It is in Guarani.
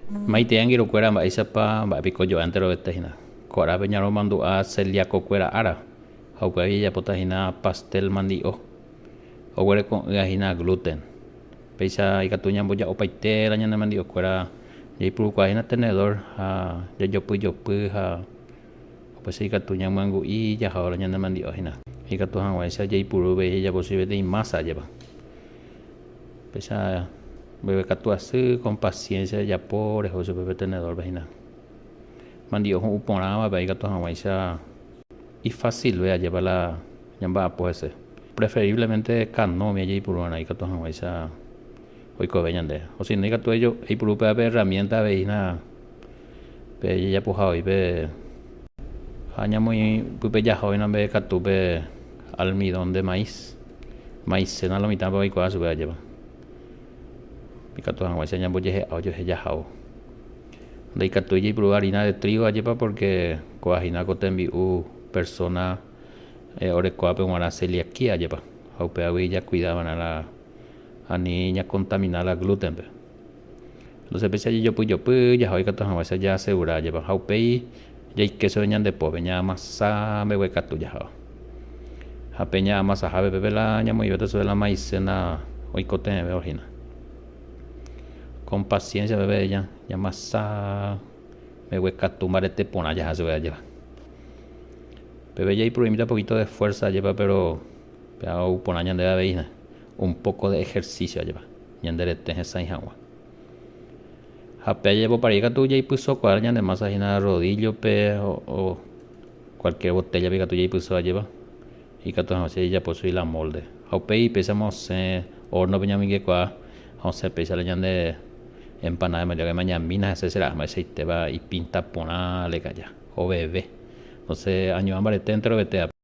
Maitei angirũkuéra mba'éichapa mba'e piko jo'a enterovete hína. Ko árape ñaromandu'a celiaco-kuéra ára ha upéva jajapóta hína pastel mandi'o oguereko'ỹva hína gluten. Péicha ikatu ñamboja'opaite la ñane mandi'okuéra jaipurukuaa hína tenedor ha jajopyjopy ha upéicha ikatu ñamyangu'i jahávo la ñane mandi'o hína. Ikatu hag̃uáicha jaipuru avei jajapo chugui peteĩ masa jepa. Péicha mbeguekatu asy con paciencia jajapo reho chupe pe tenedor-pe hína. Mandi'o hu'ũ porãvape ikatu hag̃uáicha ifacilve ajépa la ñamba'apo hese. Preferiblemente kano umi jaipuru va'erã ikatu hag̃uáicha oikove ñande. O si no ikatu eipuru upéva pe herramienta avei hína pe jajapoha voi pe ha ñamoĩ pype jaha oĩna mbeguekatu pe almidón de maíz. Maicena lo mitãpe oikuaa chupe ajépa. Ikatu hag̃uáicha ñambojehe'a ojuehe jahávo. Ndaikatúi jaipuru harina de trigo ajépa porque kóva hína ko tembi'u persona orekóvape g̃uarã celiaquía ajépa. Ha upévagui jakuida va'erã la ani ñacontamina la gluten-pe. Entonces péicha jejopyjopy jaha ikatu hag̃uáicha jaasegura ajépa. Ha upéi jaike chupe ñande pópe ñaamasa mbeguekatu jaháva. Ha pe ñaamasahápe pépe la ñamoĩvéta chupe la maicena oikotevẽvéva hína. Con paciencia peve ñamasa mbeguekatu mbarete porã jaha chupe ajépa. Peve jaipuru'imíta poquito de fuerza ajépa pero péva ou porã ñandéve avei hína un poco de ejercicio ajépa. Ñande rete hesãi hag̃ua. Ha pe ajepoparei katu jaipysokuaa ñane masa hína rodillo-pe o cualquier botella-pe ikatu jaipyso ajépa, ikatu hag̃uáicha jajapo chugui la molde. Ha upéi péichama osẽ horno-pe ñamoingekuaa ha osẽ péicha la ñande empanada de mañamína hese che ra'a mba'eichaitéva ipinta porã lekaja, oveve. Entonces añoa mbarete enterovetévape.